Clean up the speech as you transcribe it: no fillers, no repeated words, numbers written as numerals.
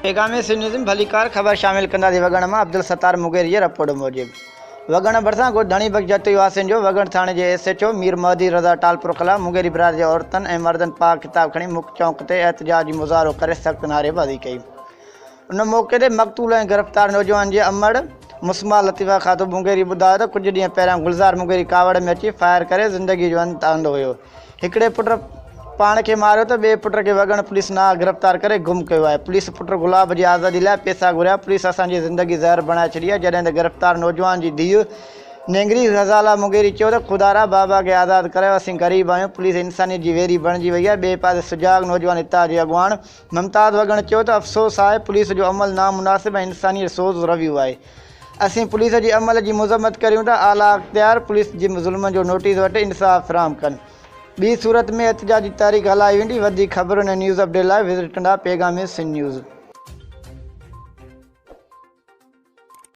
پيغام سنڌ نيوز ۾ ڀليڪار خبر شامل ڪنداسين وڳڻ مان عبدالستار مغيري جي رپورٽ موجب وڳڻ ڀرسان ڳوٺ ڌڻي بخش جتوئي واسين جو وڳڻ ٿاڻي جي S H O Mir Mehdi Raza Talpur خلاف مغيري برادري جي عورتن ۽ مردن پاڪ ڪتاب کڻي مک چونڪ تي احتجاجي مظاهرو ڪري سخت نعريبازي ڪئي. ان موقعي تي مقتول ۽ گرفتار نوجوان جي امڙ مسما لطيفه خاتون مغيري ٻڌايو ته ڪجهه ڏينهن پهريان گلزار مغيري ڪاوڙ ۾ اچي فائر ڪري زندگي جو انت آندو هيو هڪڙي پٽ پاڻ کي ماريو ته ٻئي پٽ کي وڳڻ پوليس ناحق گرفتار ڪري گم ڪيو آهي پوليس پٽ گلاب جي آزادي لاء پيسا گهريا پوليس اسان جي زندگي زهر بڻائي ڇڏي آهي جڏهن ته گرفتار نوجوان جي ڌيء نينگري غزالا مغيري چيو ته خدارا بابا کي آزاد ڪرايو اسين غريب آهيون پوليس انسانيت جي ويري بڻجي وئي آهي ٻئي پاسي سجاڳ نوجوان اتحاد جي اڳواڻ ممتاز وڳڻ چيو ته افسوس آهي پوليس جو عمل نامناسب ۽ انسانيت سوز رويو آهي اسين پوليس جي عمل جي مذمت ڪريون ٿا اعليٰ اختيار پوليس جي ظلمن جو نوٽيس وٺي انصاف فراهم ڪن ٻي صورت ۾ احتجاجي تحريڪ هلائي ويندي وڌيڪ خبرن ۽ نيوز اپڊيٽ لاء وزٽ ڪندا پيغام سنڌ نيوز.